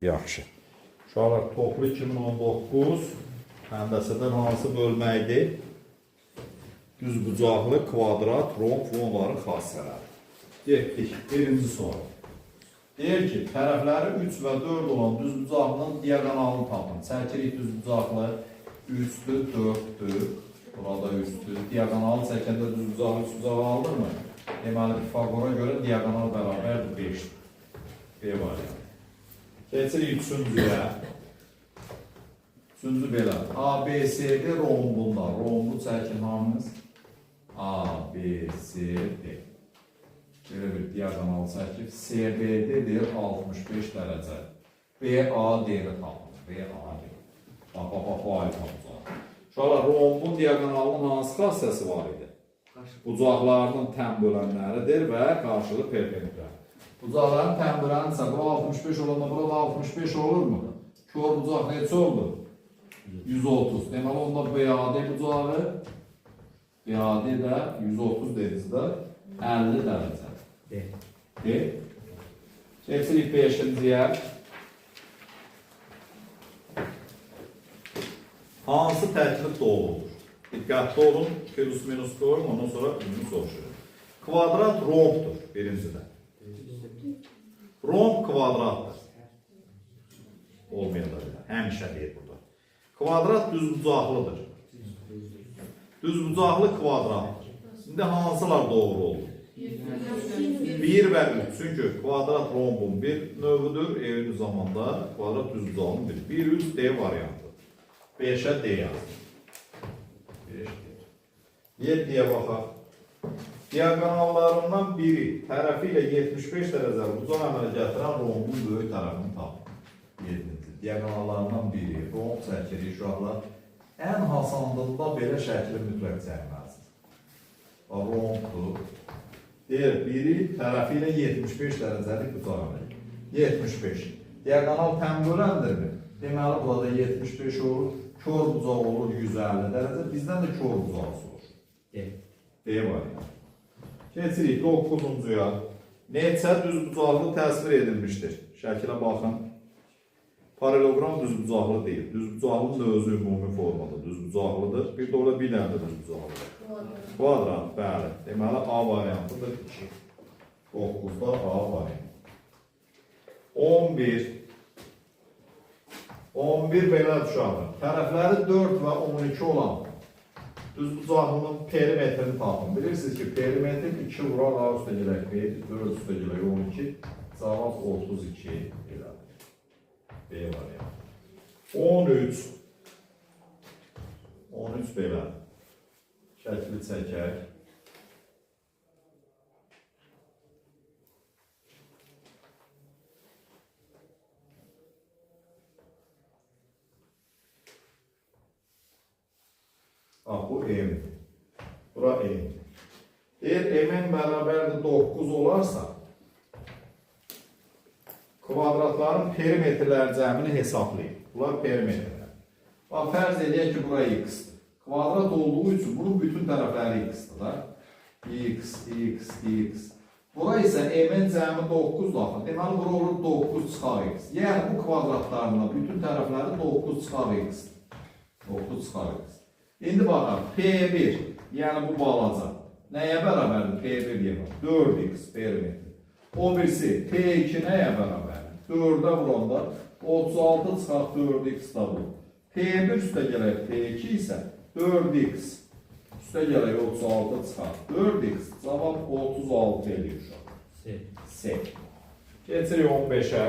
Yaxşı. Uşaqlar, toplu 2019 həndəsədən hansı bölmə idi? Düzbucaqlı, kvadrat, romb və onların xassələri. Getdik. Birinci sual. Deyir ki, tərəfləri 3 və 4 olan düzbucaqlının diaqonalını tapın. Çəkirik düzbucaqlı 3-dür, 4-dür. Burada 3-dür. Diaqonalı çəkəndə düzbucaqlı üçbucağı alınırmı? Deməli, Pifaqora görə diaqonal bərabərdir 5-dir. B variantı. Keçirik üçüncüyə. Üçüncü belə. A, B, C, D rombunda. Rombu çəkin hamınız. A, B, C, D. Belə bir diaqonal çəkib. C, B, D deyir 65 dərəcə. B, A, D-ni tapın. B, A, D. Bax, bax, bax, bu ayrı tapacaq. Uşaqlar, rombun diaqonalının hansı xassəsi var idi? Bucaqlarının tən bölənləridir və qarşılı perpendikulyar. Bucaqların tən bölənsə, bura 65 olanda burada 65 olurmu? Kor bucaq neçə oldu? 130. Deməli onda BAD bucağı BAD də 130 dediniz də 50 dərəcə. D. D. Keçirik 5-ciyə. Hansı təklif doğrudur? Diqqətli olun, plus minus qoyun, ondan sonra ümumi soruşuruq. Kvadrat rombdur birincidə. Romb kvadratdır. Olmaya da bilər. Həmişə deyir burada. Kvadrat düzbucaqlıdır. Düzbucaqlı kvadratdır. İndi hansılar doğru oldu? 1 və 3. Çünki kvadrat rombun bir növüdür. Eyni zamanda kvadrat düzbucağının bir. 1, 3 D variantı. 5-ə D yazdım. 5 D. 7-yə baxaq. Diaqonallarından biri tərəfi ilə 75 dərəcəli bucaq əmələ gətirən rombun böyük tərəfini tapın. 7-ci. Diaqonallarından biri romb çəkirik uşaqlar. Ən hasandında belə şəkli mütləq çəkməlisiniz. Bax, Rombdur. Deyir, biri tərəfi ilə 75 dərəcəlik bucaq əmələ gətirir. 75. Diaqonal tən böləndirmi? Deməli, burada 75 olur. Kor bucaq olur 150 dərəcə. Bizdən də kor bucağı soruşur. D. D variantı. Keçirik 9-uncuya. Neçə düzbucaqlı təsvir edilmişdir? Şəkilə baxın. Paralleloqram düzbucaqlı deyil. Düzbucaqlının özü ümumi formada düzbucaqlıdır. Bir də orada bir dənə də düzbucaqlıdır. Kvadrat, bəli. Deməli A variantıdır 2. 9-da A variantı. 11. 11 belə uşaqlar. Tərəfləri 4 və 12 olan düzbucaqlının perimetrini tapın. Bilirsiniz ki, perimetr 2 vuraq A üstə gələk B, 4 üstə gələk 12. Cavab 32 elədir. B variantı. 13. 13 belə. Şəkli çəkək. Bax, bu M. Bura M. Deyir, M-in bərabərdir 9 olarsa, kvadratların perimetrlər cəmini hesablayın. Bunlar perimetrlər. Bax, fərz eləyək ki, bura x-dir. Kvadrat olduğu üçün bunun bütün tərəfləri x-dir da. X, x, x. Bura isə m-in cəmi 9 daxil. Deməli, bura olur 9 çıxar x. Yəni, bu kvadratlarında bütün tərəfləri 9 çıxar x. 9 çıxar x. İndi baxaq, P1, yəni bu balaca. Nəyə bərabərdir P1 yemi? 4x perimetr. O birisi P2 nəyə bərabərdir? 4-ə vuranda 36 çıxar 4x da bu. P1 üstə gələk P2 isə 4x üstə gələk 36 çıxar 4x. Cavab 36 eləyir uşaq. C. C. Keçirik 15-ə.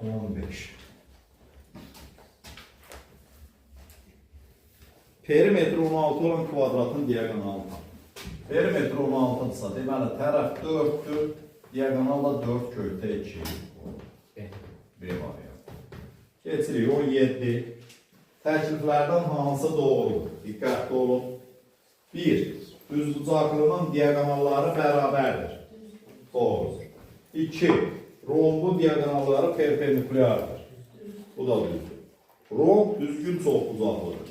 ...15. Perimetri 16 olan kvadratın diaqonalı tap. Perimetri 16-dırsa, deməli tərəf 4-dür, diaqonal da 4 kökdə 2. B. B variantı. Keçirik 17. Təkliflərdən hansı doğrudur? Diqqətli olun. 1. Düzbucaqlının diaqonalları bərabərdir. Doğrudur. 2. Rombun diaqonalları perpendikulyardır. Bu da düzdür. Romb düzgün çoxbucaqlıdır.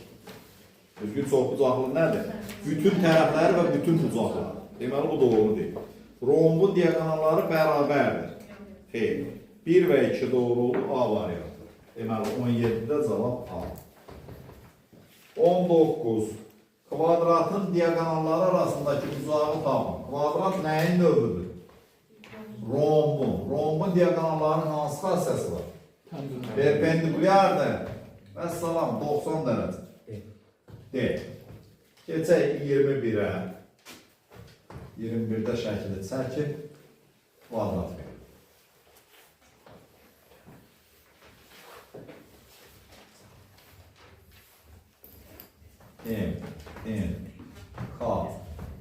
Düzgün çoxbucaqlı nədir? Bütün tərəfləri və bütün bucaqları. Deməli, bu doğru deyil. Rombun diaqonalları bərabərdir. Xeyr. 1 və 2 doğru oldu, A variantı. Deməli, 17-də cavab A. 19. Kvadratın diaqonalları arasındakı bucağı tapın. Kvadrat nəyin növüdür? Rombun. Rombun diaqonallarının hansı xassəsi var? Perpendikulyardır. Vəssalam, 90 dərəcə. D. Keçək 21-ə. 21-də şəkili çəkib kvadrat verir. M, N, K,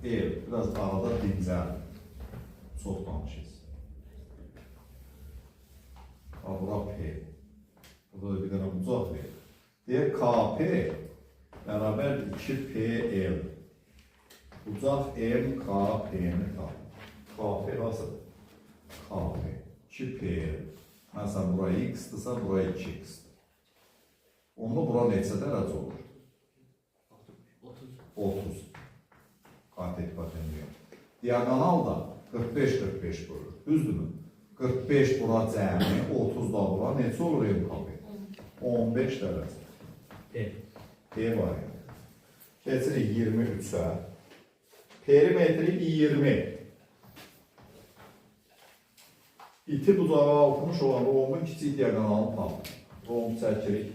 L. Biraz arada dincəl. Çox danışırız. Ha, bura P. Burada da bir dənə bucaq verir. Deyir KP bərabər 2PL. Bucaq MKP-ni tap. KP nasıl? KP. 2PL. Məsələn, bura X-dirsə, bura 2X-dir. Onda bura neçə dərəcə olur? 30. 30. Katet patenliyor. Diagonal da 45-45 bölür. Düzdürmü? 45 bura cəmi, 30 da bura. Neçə olur MKP? 15 dərəcə. D. D variantı. Keçirik 23-ə. Perimetri 20. İti bucağı 60 olan rombun kiçik diaqonalını tapın. Romb çəkirik.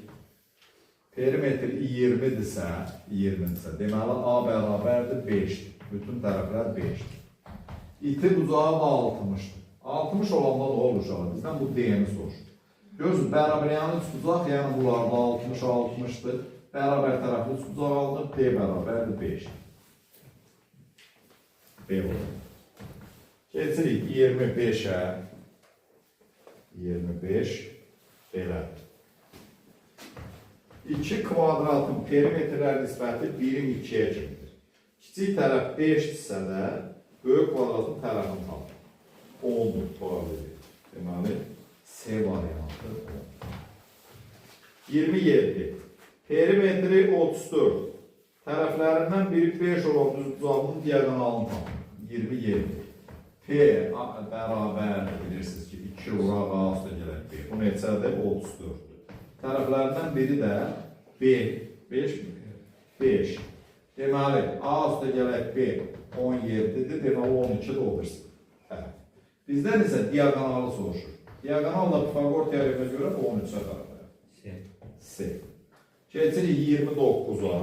Perimetr 20-dirsə, 20-dirsə, deməli A bərabərdir 5-dir. Bütün tərəflər 5-dir. İti bucağı da 60-dır. 60 olanda nə olur uşaqlar? Bizdən bu D-ni soruşur. Görürsünüz, bərabəryanı üçbucaq, yəni bunlarda 60, 60-dır. Bərabər tərəfli üçbucaq alınır, D bərabərdir 5-dir. B olur. Keçirik 25-ə. 25 belə. 2 kvadratın perimetrlər nisbəti 1-in 2-yə kimidir. Kiçik tərəf 5-dirsə də, böyük kvadratın tərəfini tapın. 10-dur, doğru. Deməli, C variantı 10. 27. Perimetri 34. Tərəflərindən biri 5 olan düzbucaqlının diaqonalını tapın. 27. P bərabərdir, bilirsiniz ki, 2 vuraq A üstə gələk B. Bu neçədir? 34-dür. Tərəflərindən biri də B. 5 mi? 5. Deməli, A üstə gələk B 17-dir, deməli 12 də olursun. Hə. Bizdən isə diaqonalı soruşur. Diaqonal da Pifagor teoreminə görə 13-ə bərabərdir. C. C. Keçirik 29-a.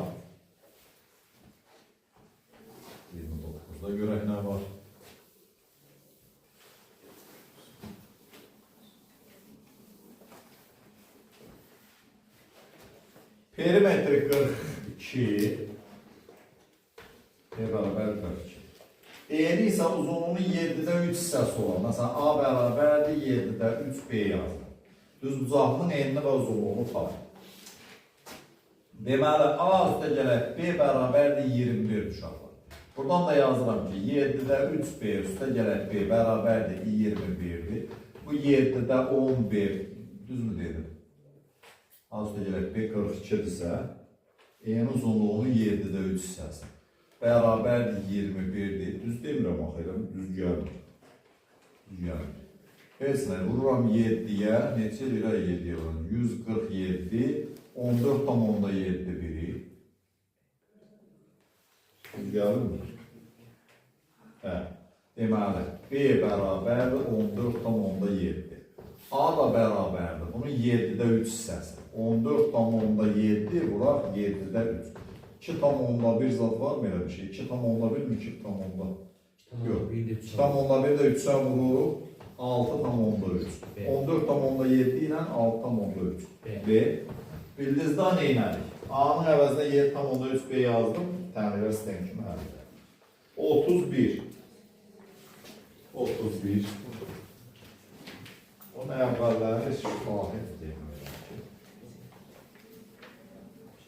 29-da görək nə var. Perimetri 42. P bərabər 42. Eni isə uzunluğunun 7-də 3 hissəsi olan. Məsələn, A bərabərdir 7-də 3 B yazılır. Düzbucaqlının enini və uzunluğunu tapın. Deməli, A üstə gələk B bərabərdir 21 uşaqlar. Buradan da yazıram ki, 7-də 3B üstə gələk B bərabərdir 21-dir. Bu 7-də 10B, düzmü dedim? A üstə gələk B 42-dirsə, en uzunluğunun 7-də 3 hissəsi. Bərabərdir 21-dir. Düz demirəm axı, elə düz gəlmir. Düz gəlmir. Heç nə, vururam 7-yə, neçə eləyir 7-yə vururam? 147, 14,7 biri. Düz gəlmirmi? Hə, deməli, B bərabərdir 14,7. A da bərabərdir. Bunun 7-də 3 hissəsi. 14,7 vuraq 7-də 3. 2,1 zat var mı elə bir şey? 2,1 mi? 2,1. Yox. 2,1 də 3-ə vururuq. 6,3. B. 14,7 ilə 6,3. B. B. Bildiniz daha nə elədik? A-nın əvəzinə 7,3 B yazdım. Tənqirlər sistemi kimi həll edək. 31. 31. Onun əvvəlləri şahid demək ki.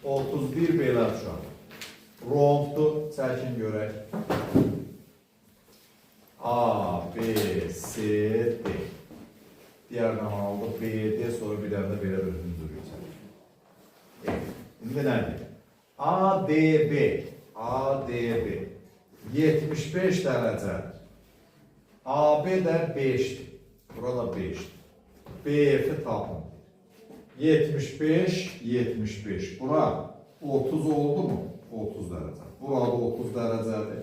31 belə uşaq. Rombdur, çəkin görək. A, B, C, D. Diaqonalda B, D, sonra bir dənə də belə bir hündürlük çəkir. E, İndi nə deyir? ADB, ADB 75 dərəcədir. AB də 5-dir. Burada 5-dir. BF-i tapın. 75, 75. Bura 30 oldu mu? 30 dərəcə. Burada 30 dərəcədir.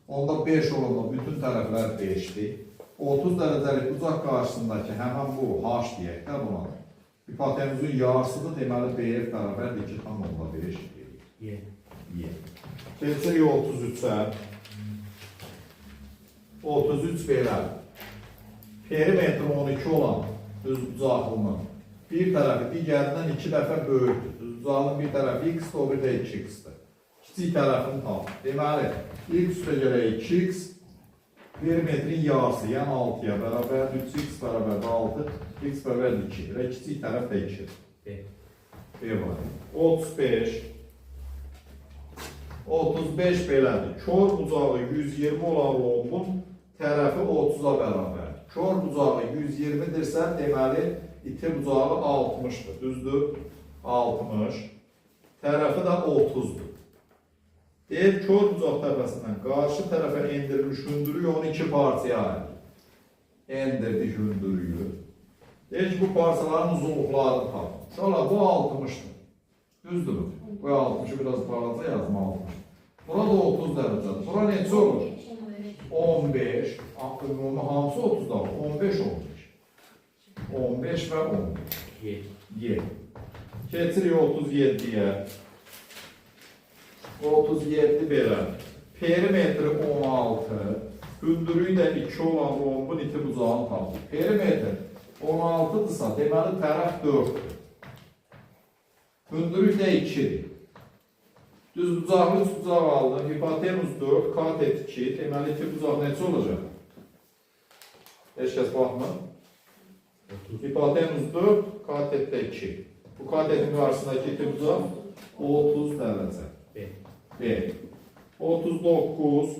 Onda 5 olanda bütün tərəflər 5-dir. 30 dərəcəlik bucaq qarşısındakı həmən bu H deyək də buna. Hipotenuzun yarısıdır, deməli BF bərabərdir 2,5 Y. Y. Keçirik 33-ə. 33 belədir. Perimetri 12 olan düzbucaqlının bir tərəfi digərindən 2 dəfə böyükdür. Düzbucaqlının bir tərəfi x-dir, o biri də 2x-dir. Kiçik tərəfini tap. Deməli, x üstə gələk 2x, perimetrin yarısı, yəni 6-ya bərabərdir, 3x bərabərdir 6, x bərabərdir 2. Və kiçik tərəf də 2. B. B var. 35. 35 belədir. Kor bucağı 120 olan rombun tərəfi 30-a bərabərdir. Kor bucağı 120-dirsə, deməli iti bucağı 60-dır. Düzdür? 60. Tərəfi də 30-dur. Deyir, kor bucaq təpəsindən qarşı tərəfə endirilmiş hündürlük onu iki parçaya ayırır. Endirdik hündürlüyü. Deyir ki, bu parçaların uzunluqlarını tapın. Sonra bu 60-dır. Düzdür mü? Bu 60-ı biraz balaca yazma 60. Burada 30 dərəcədir. Bura neçə olur? 15. Ümumi hamısı 30 da. 15, 15. 15 və 15. Y. Y. Keçirik 37-yə. 37 belə. Perimetri 16. Hündürlüyü də 2 olan rombun iti bucağını tapır. Perimetr 16-dırsa, deməli tərəf 4-dür. Hündürlük də 2-dir. Düzbucaqlı üçbucaq aldım. Hipotenuz 4, katet 2. Deməli iti bucaq neçə olacaq? Heç kəs baxmır. 30. Hipotenuz 4, katet də 2. Bu katetin qarşısındakı iti bucaq 30 dərəcə. B. B. 39.